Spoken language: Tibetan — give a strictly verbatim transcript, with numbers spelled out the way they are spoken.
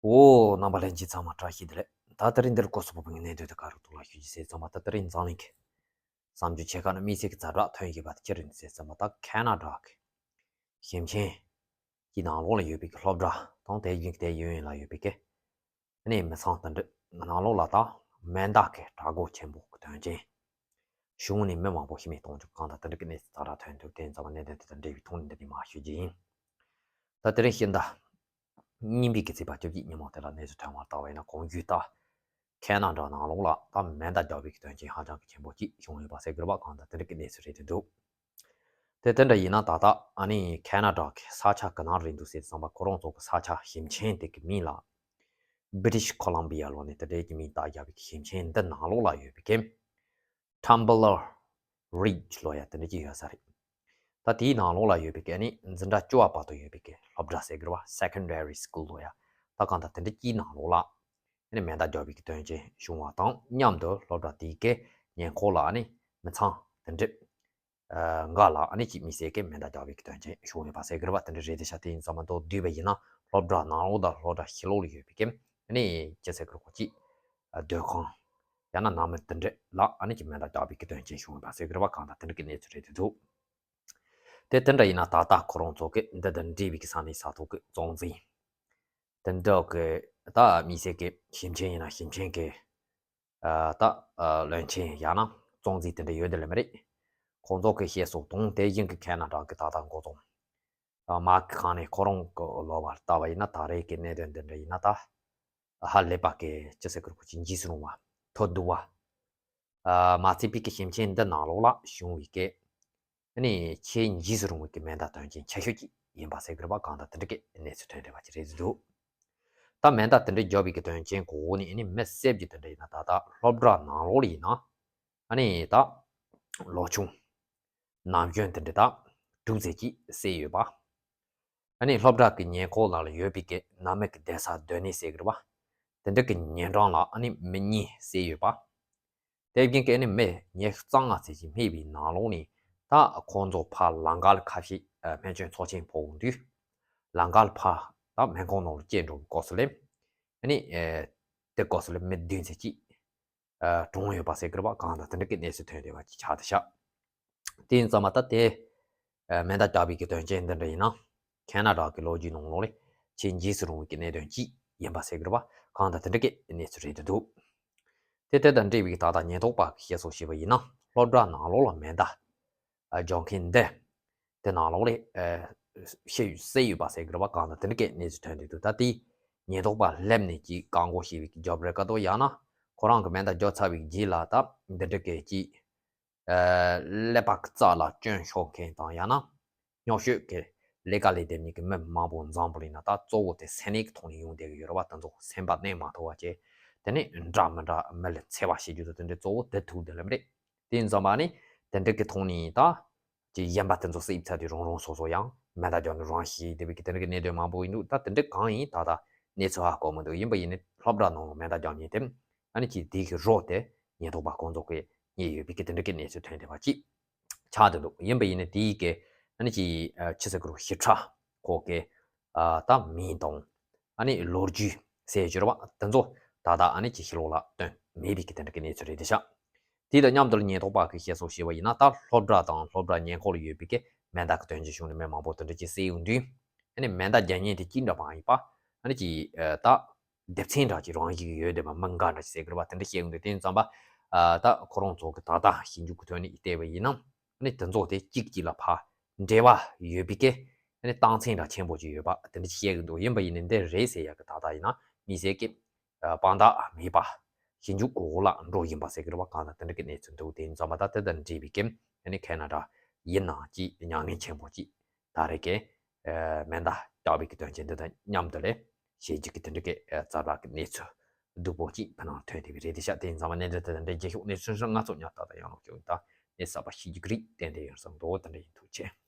འོ། རྣམ་པ་ལྷན་རྒྱས་ཚང་མ་བཀྲ་ཤིས་བདེ་ལེགས། ད་དེ་རིང་འདིར་སྐུ་གཟུགས་པོ་ཕུང་གནས་དོན་དེ་ག་རུ་ཐུག་ལ་ཞུ་རྒྱུ་ཟེར་ཙམ་པ། ད་དེ་རིང་འཛམ་གླིང་གི་བསམ་རྒྱུ་ཆེ་ཁག་ནི་དམིགས་བསལ་གྱི་ཛ་དྲག་ཐོན་ཡོད་པ་དེ་ཅི་རེད་ཟེར་ཙམ་པ། ད་ཁེ་ན་ཌ་གི་ཞིང་ཆེན་གྱི་ནང་ལོགས་ལ་ཡོད་པའི་གི་སློབ་གྲྭ་དང་དེ་བཞིན་གྱི་དེ་ཡུན་ཡུན་ལ་ཡོད་པའི་གི་ནི་མི་ཚང་དེ་འདྲ་ནང་ལོགས་ལ་ད་མེ་མདའ་གི་དྲག་རྒོལ་ཆེན་པོ་གི་དོན་རྐྱེན་བྱུང་ནས་མི་མང་པོ་ཤི་རྨས་གཏོང་རྒྱུ་གང་དང་དེ་འདྲ་གི་གནས་ཚུལ་ཛ་དྲག་ཐོན་འདུག་དེ་ཙམ་པ་གནད་དོན་དེ་དང་འབྲེལ་བའི་ཐོག་ནས་འདི་ནས་མར་ཞུ་རྒྱུ་ཡིན། ད་དེ་རིང་ཕྱི་ཟླ་གཉིས་པའི་གི་ཚེས་པ་བཅུ་གཅིག་ཉིན་མོ་དེ་ལ་གནས་ཚུལ་ཐོན་པར་བལྟས་པ་ཡིན་ན། གོང་ཞུས་ལྟར་ཁེ་ན་ཌ་ནང་ལོགས་ལ་ད་མེ་མདའ་རྒྱག་པའི་གི་དོན་རྐྱེན་ཧ་ཅང་གི་ཆེན་པོ་ཅིག་བྱུང་ཡོད་པ་ཟེར་དགོས་རེད་པ། གང་ལྟར་དེ་འདྲ་གི་གནས་ཚུལ་རེད་དེ་འདུག་དེ་དེ་འདྲ་ཡིན་ན་ད་ལྟ་ཨ་ནི་ཁེ་ན་ཌ་གི་ས་ཆ་ག་ན་རེད་འདུག་ཟེར་ཙམ་པ། ཁོ་རང་ཚོ་གི་ས་ཆ་ཞིང་ཆེན་དེ་གི་མིང་ལ་བྷི་རི་ཊིཤ་ཁོ་ལམ་བྷི་ཡ་ལབ་ནས་དེ་འདྲའི་གི་མིང་བཏགས་བཞག་པའི་གི་ཞིང་ཆེན་འདི་ནང་ལོགས་ལ་ཡོད་པའི་གི་ཊམ་བྷ་ལར་རིཇ་ལབ་ཡ་དེ་འདྲ་ཅིག་ཡོད་ས་རེད། ད་དེའི་ནང་ལོགས་ལ་ཡོད་པའི་གི་ཨ་ནི་འཛིན་གྲྭ་བཅུ་པ་བར་དུ་ཡོད་པའི་གི་སློབ་གྲྭ་ཟེར་དགོས་རེད་པ། སེ་ཀོན་ཌ་རི་སི་ཀུལ་ལབ་ཡ། ད་གང་ལྟར་དེ་འདྲ་ཅིག་ནང་ལོགས་ལ་ཨ་ནི་མེ་མདའ་རྒྱག་པའི་གི་དོན་རྐྱེན་བྱུང་བ་དང་མཉམ་དུ་སློབ་གྲྭ་དེའི་གི་ཉེ་འཁོར་ལ་ཨ་ནི་མི་ཚང་དེ་འདྲ་ཨ་འགའ་ལ་ཨ་ནི་ཅིག་དམིགས་བསལ་གི་མེ་མདའ་རྒྱག་པའི་གི་དོན་རྐྱེན་བྱུང་ཡོད་པ་ཟེར་དགོས་རེད་པ། དེ་འདྲ་རེད་དེ་ཤག་དེ་ཡིན་ཙང་མ་གཏོགས་བསྡུས་པ་ཡིན་ན་སློབ་གྲྭ་ནང་ལོགས་དང་སློབ་གྲྭ་ཕྱི་ལོགས་ལ་ཡོད་པའི་གི་ཨ་ནི་ཅི་ཟེར་དགོས་རེད་པ། ཅིག་ཨ་སྡོད་ཁང་ཡང་ན་ནང་མི་དེ་འདྲ་ལ་ཨ་ནི་ཅིག་མེ་མདའ་རྒྱག་པའི་གི་དོན་རྐྱེན་བྱུང་ཡོད་པ་ཟེར་དགོས་རེད་པ། གང་ལྟར་དེ་འདྲ་གི་གནས་ཚུལ་རེད་དེ་འདུག་དེ་དེ་འདྲ་ཡིན་ན་ད་ལྟ་ཁོ་རང་ཚོ་གི་འདི་དང་འབྲེལ་བའི་གི་ས་གནས་ས་ཐོག་གི་གཙོ་འཛིན་དེ་འདྲ་གི་ད་དམིགས་བསལ་གི་ཞིང་ཆེན་ཡིན་ན་ཞིང་ཆེན་གི་ཨ་ད་ཨ་བློན་ཆེན་ཡང་ན་གཙོ་འཛིན་དེ་འདྲ་ཡོད་དེ་ལ་མི་རེད། ཁོང་ཚོ་གི་བཤད་སྲོལ་དང་དེ་བཞིན་གི་ཁེ་ན་ཌ་གི་ད་ལྟ་འགོ་རྩོམ་ཨ་མ་གི་ཁང་ནས་ཁོ་རང་གི་ལོ་བར་ལྟ་བ་ཡིན་ན་ད་རེས་ཀྱི་གནད་དོན་འདི་འདྲ་ཡིན་ན་ད་ཧ་ལས་པ་གི་ཅི་ཟེར་དགོས་རེད་པ། ཅིག་འཇིགས་སུ་རུང་བ། ཐོ་བསྡུ་བ། ཨ་མ་ཚད་པའི་གི་ཞིང་ཆེན་འདི་ནང་ལོགས་ལ་བྱུང་བའི་གི་ཨ་ནི་ཆེས་འཇིགས་སུ་རུང་བའི་གི་མེ་མདའ་དོན་རྐྱེན་ཆེ་ཤོས་ཅིག་ཡིན་པ་ཟེར་དགོས་རེད་པ། གང་ལྟར་དེ་འདྲ་གི་གནས་ཚུལ་ཐོན་བསྡད་པ་ཅིག་རེད་འདུག་ད་མེ་མདའ་དེ་འདྲ་རྒྱག་པའི་གི་དོན་རྐྱེན་གོ་ནས་ཨ་ནི་མི་བསད་རྒྱུ་དེ་འདྲ་ཡིན་ན་ད་ལྟ་སློབ་གྲྭ་ནང་ལོགས་ལ་ཡིན་ན་ཨ་ནི་ད་ལོ་ཆུང་ན་གཞོན་དེ་འདྲ་ད་དྲུག་ཙམ་ཅིག་བསད་ཡོད་པ། ཨ་ནི་སློབ་གྲྭ་གི་ཉེ་འཁོར་ལ་ཡོད་པའི་གི་ནང་མི་གི་བསྡད་ས་སྡོད་གནས་ཟེར་གི་རེད་པ། དེ་འདྲ་གི་ཉེ་འགྲམ་ལ་ཨ་ནི་མི་གཉིས་བསད་ཡོད་པ། དེ་བཞིན་གི་ཨ་ནི་མི་ཉི་ཤུ་རྩ་ལྔ་ཙམ་ཞིག་རྨས་པའི་ནང་ལོགས་ནས་ད་ཁོང་ཚོ་ཕར་ལམ་ཁ་ལ་ཁ་ཤས་ཨ་སྨན་བཅོས་ཚོགས་ཆེན་ཕོག་འོང་དུས་ལམ་ཁ་ལ་ཕར་ད་སྨན་ཁང་ནང་ལ་སྐྱེལ་འགྲོ་གི་སྐབས་སུ་ལ་ཨ་ནི་ཨེ་དེ་སྐབས་སུ་ལ་མི་བདུན་ཙམ་ཅིག་ཨ་གྲོངས་ཡོད་པ་ཟེར་གི་རེད་པ། གང་ལྟར་དེ་འདྲ་གི་གནས་ཚུལ་ཐོན་བསྡད་པ་ཅིག་ཆགས་བསྡད་ཤག་དེ་ཡིན་ཙང་མ་ད་དེ་ཨ་མེ་མདའ་རྒྱག་པའི་གི་དོན་རྐྱེན་འདི་འདྲ་ཡིན་ན་ཁེ་ན་ཌ་གི་ལོ་རྒྱུས་ནང་ལོགས་ལ་ཆེས་འཇིགས་སུ་རུང་བའི་གི་གནད་དོན་ཅིག་ཡིན་པ་ཟེར་གི་རེད་པ། གང་ལྟར་དེ་འདྲ་གི་གནས་ཚུལ་རེད་དེ་འདུག་དེ་དེ་དང་འབྲེལ་བའི་གི་ད་ལྟ་ཉེན་རྟོག་པ་གི་བཤད་སྲོལ་བྱས་པ་ཡིན་ན་སློབ་གྲྭ་ནང་ལོགས་ལ་མེ་མདའ་ཨ་རྒྱག་མཁན་འདི་དེ་ནང་ལོགས་ལ་ཨ་ཤི་ཡོད་བསད་ཡོད་པ་ཟེར་གི་རེད་པ། གང་ལྟར་དེ་འདྲ་གི་གནས་ཚུལ་ཐོན་བསྡད་འདུག་ད་དེ་ཉེན་རྟོག་པ་སླེབས་ནས་ཅིག་བཀག་འགོག་བྱས་པའི་གི་རྒྱབ་རེད་ག་དོ་ཡང་ན་ཁོ་རང་གི་མེ་མདའ་རྒྱག་ཚར་བའི་རྗེས་ལ་ད་འདི་འདྲ་གི་ཅིག་ཨ་ཀླད་པ་རྩ་ལ་སྐྱོན་ཤོར་མཁན་དང་ཡང་ན་སྨྱོ་ཤོས་ཀྱི་ལས་ཀ་ལས་དེ་མིན་གྱི་མི་མང་པོ་འཛོམས་པ་ཡིན་ན་ད་གཙོ་བོ་དེ་སེམས་ནད་ཀྱི་ཐོག་ནས་ཡོང་བསྡད་ཀྱི་ཡོད་རེད་པ། དེ་ཚོ་སེམས་པ་གནས་མ་ཐུབ་པ་བྱས་དེ་ནས་འདྲ་མི་འདྲ་མི་ལ་འཚེ་བ་བྱེད་རྒྱུ་དང་དེ་འདྲའི་གཙོ་བོ་དེ་ཐུག་བསྡད་ལབ་རེད། དེ་ཡིན་ཙང་མ་ནི་དེ་འདྲ་གི་ཐོག་ནས་ད་ཀྱི་གཞན་པ་དེ་ཚོ་བསད་ཚར་དུས་རང་རང་སོ་སོ་ཡང་མེ་མདའ་རྒྱག་ནས་རང་ཤི་བསྡད་པའི་གི་དེ་འདྲ་གི་གནད་དོན་མང་པོ་ཡིན་འདུག་ད་དེ་འདྲ་གང་ཡིན་ད་ལྟ་གནས་ཚུལ་ཧ་གོ་མི་འདུག་ཡིན་པ་ཡིན་ནི་སློབ་གྲྭ་ནང་ལ་མེ་མདའ་རྒྱག་མཁན་དེ་ཨ་ནི་ཀྱི་དེའི་གི་རོགས་དེ་ཉེན་རྟོག་པ་ཁོང་ཚོ་གི་རྙེད་ཡོད་པའི་གི་དེ་འདྲ་གི་གནས་ཚུལ་ཐོན་བསྡད་པ་ཅིག་ཆགས་བསྡད་འདུག་ཡིན་པ་ཡིན་ནི་དེའི་གི་ཨ་ནི་ཀྱི་ཨ་ཕྱི་ཟེར་གི་རུ་ཞིབ་ཕྲ་ཁོ་གི་ཨ་ད་མིང་དང་ཨ་ནི་ལོ་རྒྱུས་ཟེར་གྱི་རེད་པ། དེ་ཚོ་ད་ལྟ་ཨ་ནི་ཀྱི་ཕྱི་ལོགས་ལ་བཏོན་མེད་པའི་གི་དེ་འདྲ་གི་གནས་ཚུལ་རེད་དེ་ཤག་དེ་དང་མཉམ་དུ་ཉེན་རྟོག་པ་གི་བཤད་སྲོལ་བྱས་པ་ཡིན་ན་ད་སློབ་གྲྭ་དང་སློབ་གྲྭ་ཉེ་འཁོར་ལ་ཡོད་པའི་གི་མེ་མདའ་གི་དོན་རྐྱེན་བྱུང་ནས་མི་མང་པོ་དེ་འདྲ་ཅིག་བསད་ཡོང་དུས་ཨ་ནི་མེ་མདའ་རྒྱག་མཁན་དེ་ཅི་འདྲ་པ་ཡིན་པ་ཨ་ནི་ཀྱི་ཨ་ད་སྡེབ་ཚན་འདྲ་ཅིག་རང་བཞིན་གྱི་ཡོད་བསྡད་པ་མི་འགའ་འདྲ་ཅིག་ཟེར་གི་རེད་པ། དེ་འདྲ་བཤད་ཡོང་དུས་དེ་ཡིན་ཙང་པ་ཨ་ད་ཁོ་རང་ཚོ་གི་ད་ལྟ་ཞིབ་འཇུག་གི་ཐོག་ནས་བལྟས་པ་ཡིན་ན་ཨ་ནི་དེ་ཚོ་དེ་གཅིག་གཅིག་ལ་ཕར་འབྲེལ་བ་ཡོད་པའི་གི་ཨ་ནི་རྟགས་མཚན་འདྲ་ཆེན་པོ་ཅིག་ཡོད་པ་དེ་འདྲ་ཅིག་བཤད་གི་འདུག་ཡིན་པ་ཡིན་ནི་འདི་རེད་ཟེར་ཡག་གི་ད་ལྟ་ཡིན་ན་དམིགས་བསལ་གྱི་དཔང་རྟགས་མེད་པ། ཞིབ་འཇུག་གི་འོག་ལ་འགྲོ་བཞིན་པ་ཟེར་གི་རེད་པ། གང་ལྟར་དེ་འདྲ་གི་གནས་ཚུལ་འདུག་དེ་ཡིན་ཙང་པ་ད་དེ་དང་འབྲེལ་བའི་གི་ཨ་ནི་ཁེ་ན་ཌ་ཡིན་ན་ཅིག་མྱ་ངན་ཆེན་པོ་ཅིག་ད་རེས་ཀྱི་མེ་མདའ་རྒྱག་པའི་གི་དོན་རྐྱེན་འདི་དང་མཉམ་དུ་ལས་ཞེ་གཅིག་གི་དེ་འདྲ་གི་ཙག་ཙག་གི་གནས་ཚུལ་སྡུག་པོ་ཅིག་ཕ་ནང་ཐོན་བསྡད་པའི་རེད་དེ་ཤག་དེ་ཡིན་ཙང་པ་གནད་འགག་དེ་དང་འབྲེལ་རྒྱལ་ཤོག་གནས་ཚུལ་ཧྲིལ་ང་ཚོ་ཉག་ཏག་ཏག་ཡང་ལོག་ཤོག་ཡིན་ད་གནས་གསར་པ་ཞེ་གཅིག་གི་རིགས་ཏན་ཏན་ཡོང་བསམ་འདུག་དེ་འདྲ་ཡིན། ཐུགས་རྗེ་ཆེ།